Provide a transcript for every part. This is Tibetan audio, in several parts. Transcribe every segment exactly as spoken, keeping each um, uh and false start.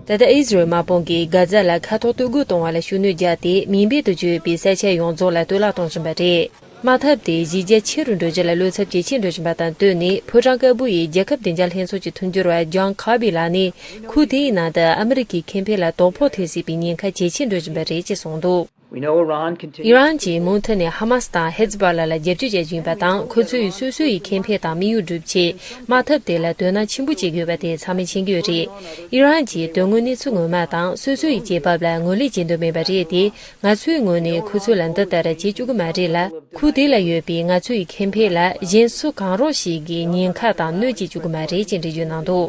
ད་ལྟ་ཨི་ཟི་རལ་དམག་དཔུང་གིས་གྷ་ཛ་ལ་མཁའ་ཐོག་གཏོར་རྒོལ་གཏོང་བ་ལ་ཤུགས་སྣོན་བརྒྱབ་སྟེ། མིང་བེད་དུ་བཅོལ་བའི་ས་ཆ་ཡོངས་རྫོགས་ལ་གཏོར་བརླག་གཏོང་བཞིན་པ་རེད། དམག་འཐབ་དེ་གཞི་རྒྱ་ཆེ་རུ་འགྲོ་རྒྱུ་ལ་བློ་འཚབ་ཇེ་ཆེ་འགྲོ་བཞིན་པ་དང་བསྟུན་ནས། ཕོ་བྲང་དཀར་པོ་ཡི་རྒྱལ་ཁབ་བདེ་འཇགས་ལྷན་ཚོགས་ཀྱི་མཐུན་འགྱུར་བ་ཇོན་ཁར་བྷི་ལགས་ནས། ཁུལ་དེའི་ནང་དུ་ཨ་མི་རི་ཀའི་ཁེ་ཕན་ལ་དོ་ཕོག་ཐེབས་སྲིད་པའི་ཉེན་ཁ་ཇེ་ཆེ་འགྲོ་བཞིན་པ་རེད་ཅེས་གསུངས་འདུག་ཨི་རན་གྱིས་མུ་མཐུད་ནས་ཧ་མ་སི་དང་ཧེ་ཛི་བྷ་ལ་ལ་རྒྱབ་སྐྱོར་བྱེད་བཞིན་པ་དང་། ཁོ་ཚོས་སོ་སོ་ཡི་ཁེ་ཕན་དང་དམིགས་ཡུལ་སྒྲུབ་ཆེད། དམག་འཐབ་དེ་ལ་དོ་སྣང་ཆེན་པོ་བྱེད་དགོས་པ་དེ་ཚང་མས་མཁྱེན་གྱི་ཡོད་རེད། ཨི་རན་གྱིས་དོན་དངོས་གནས་ཚུལ་ངོ་མ་དང་སོ་སོ་ཡི་རྒྱལ་བབ་ལ་ངོས་ལེན་བྱེད་འདོད་མེད་པ་རེད་དེ། ང་ཚོའི་ངོས་ནས་ཁོ་ཚོ་ལ་འདི་ལྟར་བྱེད་བཅུག་གི་མ་རེད་ལ། ཁུལ་དེ་ལ་ཡོད་པའི་ང་ཚོ་ཡི་ཁེ་ཕན་ལ་གཞན་སུ་གང་རུང་ཞིག་གིས་ཉེན་ཁ་དང་གནོད་བྱེད་བཅུག་གི་མ་རེད་ཅེས་འགྲེལ་བརྗོད་གནང་འདུག་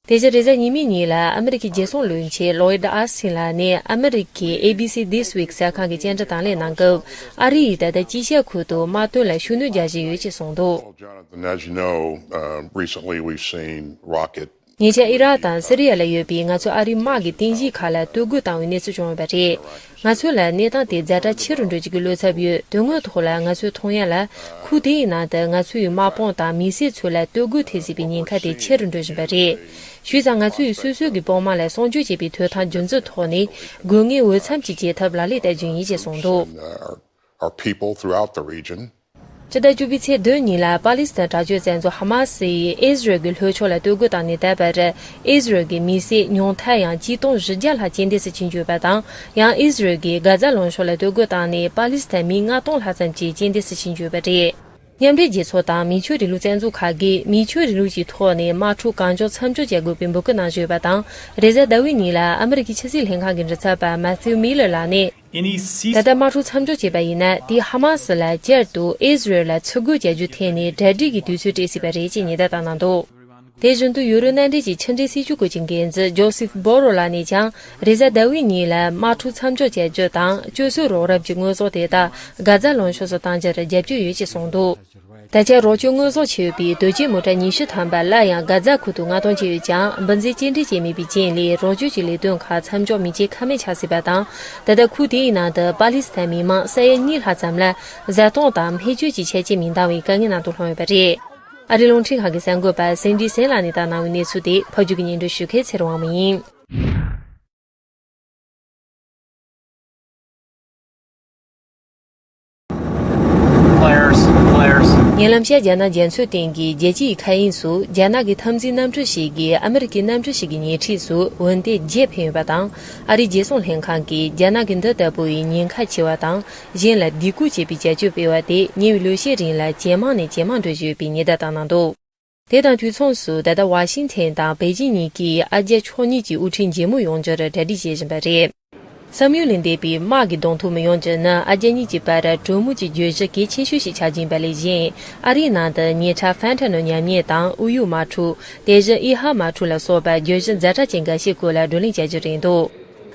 དེ་བཞིན་རེས་གཟའ་ཉི་མའི་ཉིན་ལ་ཨ་མི་རི་ཀའི་རྒྱལ་སྲུང་བློན་ཆེན་ལོའིད་ཨ་སིན་ལགས་ནས་ཨ་མི་རི་ཀའི་ཨེ་བི་སི་This Week གསར་ཁང་གི་བཅར་འདྲི་དང་ལེན་གནང་སྐབས། ཨ་རི་ཡིས་ད་ལྟ་དཀྱིལ་ཤར་ཁུལ་དུ་དམག་དོན་ལ་ཤུགས་སྣོན་རྒྱག་བཞིན་ཡོད་ཅེས་གསུངས་འདུག Well, Jonathan, as you know, uh, recently we've seen rocket ཉེ་ཆར་ཨི་རག་དང་སི་རི་ཡ་ལ་ཡོད་པའི་ང་ཚོ་ཨ་རིའི་དམག་གི་རྟེན་གཞིའི་ཁག་ལ་གཏོར་རྒོལ་བཏང་བའི་གནས་ཚུལ་བྱུང་ཡོད་པ་རེད། ང་ཚོ་ལ་གནས་སྟངས་དེ་ཛ་དྲག་ཆེ་རུ་འགྲོ་རྒྱུ་གི་བློ་འཚབ་ཡོད། དོན་དངོས་ཐོག་ལ་ང་ཚོས་མཐོང་ཡ་ལ། ཁུལ་དེའི་ནང་དུ་ང་ཚོའི་དམག་དཔུང་དང་མི་སེར་ཚོ་ལ་གཏོར་རྒོལ་ཐེབས་སྲིད་པའི་ཉེན་ཁ་དེ་ཆེ་རུ་འགྲོ་བཞིན་པ་རེད། བྱས་ཙང་ང་ཚོས་སོ་སོ་གི་དཔུང་དམག་ལ་གསོ་སྐྱོང་བྱེད་པའི་དོན་དག་རྒྱུ་མཚན་ཐོག་ནས། དགོས་ངེས་འོས་འཚམ་གྱི་བྱེད་ཐབས་ལག་ལེན་བསྟར་རྒྱུ་ཡིན་ཞེས་གསུངས་འདུག And, uh, our, our people throughout the region. སྤྱི་ཟླ་བཅུ་པའི་ཚེས་བདུན་ཉིན་ལ་པ་ལི་སི་ཐན་དྲག་སྤྱོད་བཙན་རྫོང་ཧ་མ་སི་ཡིས་ཨི་ཟི་རལ་གྱི་ལྷོ་ཕྱོགས་ལ་གཏོར་རྒོལ་བཏང་ནས་ད་བར། ཨི་ཟི་རལ་གྱི་མི་སེར་ཉུང་མཐར་ཡང་ཆིག་སྟོང་བཞི་བརྒྱ་ལྷག་རྐྱེན་འདས་སུ་ཕྱིན་ཡོད་པ་དང་། ཡང་ཨི་ཟི་རལ་གྱིས་གྷ་ཛ་ལུང་ཕྱོགས་ལ་གཏོར་རྒོལ་བཏང་ནས་པ་ལི་སི་ཐན་མི་ལྔ་སྟོང་ལྷག་ཙམ་ཅིག་རྐྱེན་འདས་སུ་ཕྱིན་ཡོད་པ་རེད། མཉམ་འབྲེལ་རྒྱལ་ཚོགས་དང་མི་ཆོས་རིང་ལུགས་བཙན་རྫོང་ཁག་གིས་མི་ཆོས་རིང་ལུགས་ཀྱི་ཐོག་ནས་དམག་འཁྲུག་གང་མགྱོགས་མཚམས་འཇོག་བྱ་དགོས་པའི་འབོད་སྐུལ་གནང་བཞིན་ཡོད་པ་དང་། རེས་གཟའ་ཟླ་བའི་ཉིན་ལ་ཨ་མི་རི་ཀའི་ཕྱི་སྲིད་ལྷན་ཁང་གི་མགྲིན་ཚབ་པ་མ་ཐིའུ་མི་ལར་ལགས་ནས། ད་ལྟ་དམག་འཁྲུག་མཚམས་འཇོག་བྱས་པ་ཡིན་ན། དེས་ཧ་མ་སི་ལ་བསྐྱར་དུ་ཨི་ཟི་རལ་ལ་ཚུར་རྒོལ་བྱ་རྒྱུ་འཐེན་ནས་གྲ་སྒྲིག་གི་དུས་ཚོད་སྤྲད་སྲིད་པ་རེད་ཅེས་ཉེན་བརྡ་བཏང་གནང་འདུག་དེ་བཞིན་དུ་ཡུ་རོབ་མནའ་འབྲེལ་གྱི་ཕྱི་འབྲེལ་སྲིད་ཇུས་སྐོར་གྱི་འགན་འཛིན་ཇོ་སེབ་བྷོ་རོ་ལགས་ནས་ཀྱང་། རེས་གཟའ་ཟླ་བའི་ཉིན་ལ་དམག་འཁྲུག་མཚམས་འཇོག་བྱ་རྒྱུ་དང་། སྤྱོད་གསོལ་རོགས་རམ་གྱི་དངོས་ཟོག་དེ་དག་གྷ་ཛ་ལུང་ཕྱོགས་སུ་གཏང་རྒྱུར་རྒྱབ་སྐྱོར་ཡོད་ཅེས་གསུངས་འདུག་ད་ཆ་རོགས་སྐྱོར་དངོས་ཟོག་ཆེ་བའི་དོས་སྐྱེལ་མོ་ཊ་ཉི་ཤུ་ཐམ་པ་སླར་ཡང་གྷ་ཛ་ཁུལ་དུ་མངགས་གཏོང་བྱས་ཡོད་ཀྱང་། འབུལ་འཛིན་སྐྱེལ་འདྲེན་བྱས་མེད་པའི་རྐྱེན་ལས། རོགས་སྐྱོར་གྱི་ལས་དོན་ཁག་མཚམས་འཇོག་མི་བྱེད་ཁ་མེད་ཆགས་སྲིད་པ་དང་། ད་ལྟ་ཁུལ་དེའི་ནང་དུ་པ་ལི་སི་ཐན་མི་མང་ས་ཡ་གཉིས་ལྷག་ཙམ་ལ་བཟའ་བཏུང་དང་སྨན་བཅོས་ཀྱི་ཆ་རྐྱེན་མི་འདང་བའི་དཀའ་ངལ་ནང་དུ་ལྷུང་ཡོད་པ་རེད། ཨ་རིའི་རླུང་འཕྲིན་ཁང་གི་གསར་འགོད་པ་སེན་ཌི་སེན་ལགས་ནས་བཏང་གནང་བའི་གནས་ཚུལ་དེ་ཕབ་སྒྱུར་གྱིས་སྙན་སྒྲོན་ཞུ་མཁན་ཚེ་རིང་དབང་མོ་ཡིན། Flares, flares. ཉེ་ལམ་ཤར་རྒྱ་ནག་རྒྱ་མཚོའི་སྟེང་གི་རྒྱལ་སྤྱིའི་མཁའ་དབྱིངས་སུ། རྒྱ་ནག་གི་འཐབ་འཛིང་གནམ་གྲུ་ཞིག་གིས་ཨ་མི་རི་ཀའི་གནམ་གྲུ་ཞིག་གི་ཉེ་འཁྲིས་སུ་འོད་མདངས་བརྒྱད་འཕེན་ཡོད་པ་དང་། ཨ་རིའི་རྒྱལ་སྲུང་ལྷན་ཁང་གིས་རྒྱ་ནག་གིས་འདི་ལྟ་བུའི་ཉེན་ཁ་ཆེ་བ་དང་། གཞན་ལ་སྡིགས་སྐུལ་བྱེད་པའི་བྱ་སྤྱོད་སྤེལ་བ་དེ་ཉེ་བའི་ལོ་ཤས་རིང་ལ་ཇེ་མང་ནས་ཇེ་མང་འགྲོ་བཞིན་ཡོད་པའི་ཉེན་བརྡ་བཏང་གནང་འདུག་དེ་དང་དུས་མཚུངས་སུ། ད་ལྟ་ཝ་ཤིང་ཐན་དང་པེ་ཅིང་གཉིས་ཀྱིས་ཨ་རྒྱ་ཕྱོགས་གཉིས་ཀྱི་དབུ་ཁྲིད་མཇལ་མོལ་ཡོང་རྒྱུར་གྲ་སྒྲིག་བྱེད་བཞིན་པ་རེད། བསམ་ཡུལ་ལས་འདས་པའི་དམག་གི་གདོང་ཐུག་མི་ཡོང་རྒྱུ་ནི། ཨ་རྒྱ་གཉིས་ཀྱི་བར་གྲོས་མོལ་གྱི་བརྗོད་གཞི་གལ་ཆེ་ཤོས་ཤིག་ཆགས་ཀྱིན་པ་ལས་གཞན། ཨ་རིའི་ནང་དུ་ཉེ་འཁྲབ་ཧྥན་ཐ་ནོ་ཉམས་ཉེས་དང་། ཨུ་ཡུག་དམག་འཁྲུག་དེ་བཞིན་ཨི་ཧ་དམག་འཁྲུག་ལ་སོགས་པ་བརྗོད་གཞི་ཛ་དྲག་ཅན་འགའ་ཤས་སྐོར་ལ་བགྲོ་གླེང་བྱ་རྒྱུ་རེད་འདུག་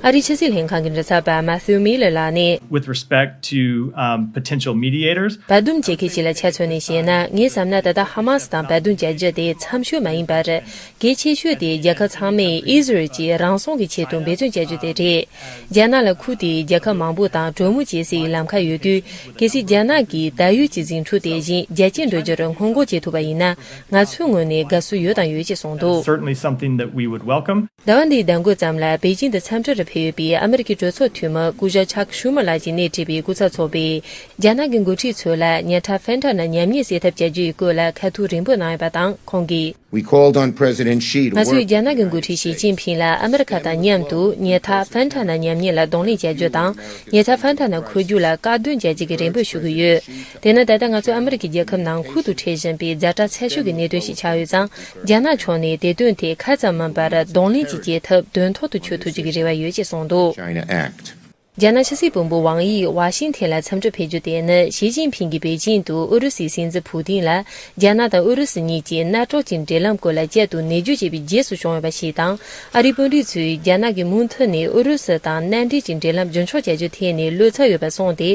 ཨ་རིའི་ཕྱི་སྲིད་ལྷན་ཁང་གི་མགྲིན་ཚབ་པ་མ་ཐིའུ་མི་ལར་ལགས་ནས། With respect to, um, potential mediators, བར་འདུམ་བྱེད་མཁན་ཞིག་ལ་ཆ་མཚོན་ནས་བཤད་ན། ངའི་བསམ་ན་ད་ལྟ་ཧ་མ་སི་དང་བར་འདུམ་བྱ་རྒྱུ་དེ་འཚམ་ཤོས་མ་ཡིན་པར། གལ་ཆེ་ཤོས་དེ་རྒྱལ་ཁབ་ཚང་མས་ཨི་ཟི་རལ་གྱིས་རང་སྲུང་གི་ཆེད་དུ་འབད་བརྩོན་བྱ་རྒྱུ་དེ་རེད། རྒྱ་ནག་ལ་ཁུལ་དེའི་རྒྱལ་ཁབ་མང་པོ་དང་གྲོས་མོལ་བྱེད་སའི་ལམ་ཁ་ཡོད་དུས། གལ་སྲིད་རྒྱ་ནག་གིས་ད་ཡོད་ཀྱི་ཟིང་འཁྲུག་དེ་བཞིན་རྒྱ་སྐྱེད་འགྲོ་རྒྱུར་སྔོན་འགོག་བྱེད་ཐུབ་པ་ཡིན་ན། ང་ཚོའི་ངོས་ནས་དགའ་བསུ་ཡོད་དང་ཡོད་ཅེས་གསུངས་འདུག Certainly something that we would welcome. ཟླ་བ་འདིའི་ཟླ་འགོ་ཙམ་ལ་པེ་ཅིང་དུ་འཚམས་འདྲིར་ཕེབས་ཡོད་པའི་ཨ་མི་རི་ཀའི་གྲོས་ཚོགས་འཐུས་མི་སྐུ་ཞབས་ཆག་ཤུ་མར་ལགས་ཀྱིས་སྣེ་ཁྲིད་པའི་སྐུ་ཚབ་ཚོགས་པས། རྒྱ་ནག་གི་འགོ་ཁྲིད་ཚོ་ལ་ཉེ་འཁྲབ་ཧྥན་ཐ་ནི་ཉམས་ཉེས་སེལ་ཐབས་བྱ་རྒྱུ་ཡི་སྐོར་ལ་ཁ་ཐུག་རེ་འབོད་གནང་ཡོད་པ་དང་། ཁོང་གིས། We called on President Xi to ང་ཚོས་work རྒྱ་ནག་གི་འགོ་ཁྲིད་ཞི་ཅིན་ཕིང་ལ་ཨ་མི་རི་ཁ་དང་མཉམ་དུ་ཉེ་འཁྲབ་ཧྥན་ཐ་ནི་ཉམས་ཉེས་ལ་གདོང་ལེན་བྱ་རྒྱུ་དང་། ཉེ་འཁྲབ་ཧྥན་ཐ་ནི་འཁོར་རྒྱུག་ལ་བཀག་སྡོམ་བྱ་རྒྱུ་གི་རེ་འབོད་ཞུ་གི་ཡོད། དེ་ནི་ད་ལྟ་ང་ཚོས་ཨ་མི་རི་ཀའི་རྒྱལ་ཁབ་ནང་ཁུལ་དུ་འཕྲད་བཞིན་པའི་ཛ་དྲག་ཚ་ཤོས་ཀྱི་གནད་དོན་ཞིག་ཆགས་ཡོད་ཙང་། རྒྱ་ནག་ཕྱོགས་ནས་དེ་དོན་དེ་ཁ་ཙམ་མིན་པར་གདོང་ལེན་གྱི་བྱེད་ཐབས་དོན་ཐོག་ཏུ་འཁྱོལ་ཐུབ་རྒྱུ་གི་རེ་བ་ཡོད་ཅེས་གསུངས་འདུག China Act. རྒྱ་ནག་ཕྱི་སྲིད་དཔོན་པོ་ཝང་དབྱི་ཝ་ཤིང་ཐན་ལ་འཚམས་འདྲིར་ཕེབས་རྒྱུ་དེ་ནི། ཞི་ཅིན་ཕིང་གིས་པེ་ཅིང་དུ་ཨུ་རུ་སུའི་སྲིད་འཛིན་ཕུ་ཏིན་ལ། རྒྱ་ནག་དང་ཨུ་རུ་སུ་གཉིས་ཀྱིས་མནའ་གྲོགས་ཀྱི་འབྲེལ་ལམ་སྐོར་ལ་བསྐྱར་དུ་ནེ་བརྗོད་བྱས་པའི་རྗེས་སུ་བྱུང་ཡོད་པ་ཞིག་དང་། ཨ་རིའི་དཔོན་རིགས་ཚོས་རྒྱ་ནག་གིས་མུ་མཐུད་ནས་ཨུ་རུ་སུ་དང་མནའ་འབྲེལ་གྱི་འབྲེལ་ལམ་རྒྱུན་འཁྱོངས་བྱ་རྒྱུ་ཐད་ནས་བློ་འཚབ་ཡོད་པ་གསུངས་ཏེ།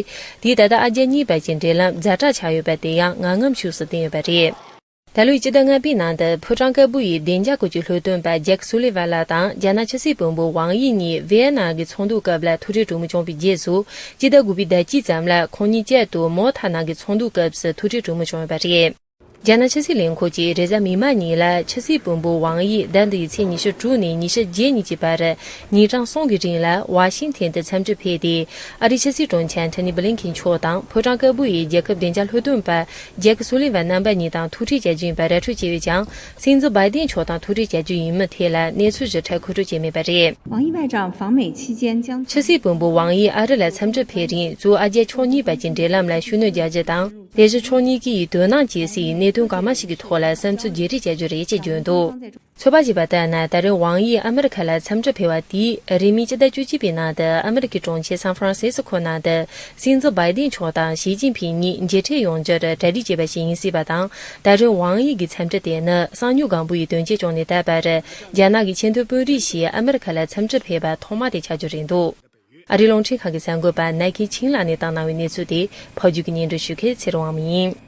དེས་ད་ལྟ་ཨ་རྒྱ་གཉིས་བར་གྱི་འབྲེལ་ལམ་ཛ་དྲག་ཆགས་ཡོད་པ་དེ་ཡང་ངང་ངམ་ཤུགས་སུ་བསྟན་ཡོད་པ་རེད། ད་ལོའི་སྤྱི་ཟླ་ལྔ་པའི་ནང་དུ་ཕོ་བྲང་དཀར་པོ་ཡི་བདེ་འཇགས་སྐོར་གྱི་སློབ་སྟོན་པ་ཇེག་སུ་ལི་ཝན་ལགས་དང་རྒྱ་ནག་ཕྱི་སྲིད་དཔོན་པོ་ཝང་དབྱི་གཉིས་ཝི་ཡེ་ན་གི་ཚོགས་འདུ་སྐབས་ལ་ཐུག་འཕྲད་གྲོས་མོལ་བྱུང་བའི་རྗེས་སུ། སྤྱི་ཟླ་དགུ་པའི་ཟླ་དཀྱིལ་ཙམ་ལ་ཁོང་གཉིས་བཅས་དུ་མོ་ཐ་ནང་གི་ཚོགས་འདུ་སྐབས་སུ་ཐུག་འཕྲད་གྲོས་མོལ་བྱུང་ཡོད་པ་རེད། རྒྱ་ནག་ཕྱི་སྲིད་ལས་ཁུངས་ཀྱིས་རེས་གཟའ་མིག་དམར་ཉིན་ལ་ཕྱི་སྲིད་བློན་པོ་ཝང་དབྱི་ཟླ་འདིའི་ཚེས་ཉི་ཤུ་དྲུག་ནས་ཉི་ཤུ་བརྒྱད་ཉིན་གྱི་བར་ཉིན་གྲངས་གསུམ་གྱི་རིང་ལ་ཝ་ཤིང་ཐན་དུ་འཚམས་འདྲིར་ཕེབས་ཏེ། ཨ་རིའི་ཕྱི་སྲིད་དྲུང་ཆེ་ཨན་ཐོ་ནི་བྷི་ལིན་ཁེན་མཆོག་དང་ཕོ་བྲང་དཀར་པོ་ཡི་རྒྱལ་ཁབ་བདེ་འཇགས་ལྷུག་དོན་པ་ཇེཀ་སུ་ལི་ཝན་རྣམ་པ་གཉིས་དང་ཐུག་འཕྲད་བྱ་རྒྱུ་ཡིན་པ་ར་སྤྲོད་བྱས་ཡོད་ཀྱང་། སྲིད་འཛིན་བྷའི་ཏིན་མཆོག་དང་ཐུག་འཕྲད་བྱ་རྒྱུ་ཡིན་མིན་ཐད་ལ་གནས་ཚུལ་ཞིབ་ཕྲ་མཁོ་སྤྲོད་བྱས་མེད་པ་རེད། 王毅外长访美期间将 ཕྱི་སྲིད་བློན་པོ་ཝང་དབྱི་ཨ་རི་ལ་འཚམས་འདྲིར་ཕེབས་རིང་གཙོ་བོ་ཨ་རྒྱ་ཕྱོགས་གཉིས་བར་གྱི་འབྲེལ་ལམ་ལ་ཤུགས་སྣོན་རྒྱག་རྒྱུ་དང་། དེ་བཞིན་ཕྱོགས་གཉིས་ཀྱི་དོ་སྣང་བྱེད་སའི་གནད་དོན་གང་མང་ཞིག་གི་ཐོག་ལ་བསམ་ཚུལ་བརྗེ་རེས་བྱ་རྒྱུ་རེད་ཅེས་བརྗོད་འདུག། ཚོད་དཔག་བྱས་པ་ལྟར་ན། ད་རེས་ཝང་དབྱི་ཨ་མི་རི་ཁ་ལ་འཚམས་འདྲིར་ཕེབས་པ་དེས་རིང་མིན་སྤྱི་ཟླ་བཅུ་གཅིག་པའི་ནང་དུ་ཨ་མི་རི་ཀའི་གྲོང་ཁྱེར་སན་ཧྥ་རན་སི་སྐོ་ནང་དུ་སྲིད་འཛིན་བྷའི་ཏིན་མཆོག་དང་ཞི་ཅིན་ཕིང་གཉིས་མཇལ་འཕྲད་ཡོང་རྒྱུར་གྲ་སྒྲིག་བྱས་པ་ཞིག་ཡིན་སྲིད་པ་དང་། ད་རེས་ཝང་དབྱི་གི་འཚམས་འདྲི་དེ་ནི་གསང་མྱུལ་སྒང་པོ་ཡི་དོན་རྐྱེན་བྱུང་ནས་ད་བར་རྒྱ་ནག་གི་ཆེས་མཐོའི་དཔོན་རིགས་ཤིག་ཨ་མི་རི་ཁ་ལ་འཚམས་འདྲིར་ཕེབས་པ་ཐོག་མ་དེ་ཆགས་རྒྱུ་རེད་འདུག། ཨ་རིའི་རླུང་འཕྲིན་ཁང་གི་གསར་འགོད་པ་ནཱ་ཁེ་ཆིང་ལགས་ནས་བཏང་གནང་བའི་གནས་ཚུལ་དེ་ཕབ་སྒྱུར་གྱིས་སྙན་སྒྲོན་ཞུ་མཁན་ཚེ་རིང་དབང་མོ་ཡིན།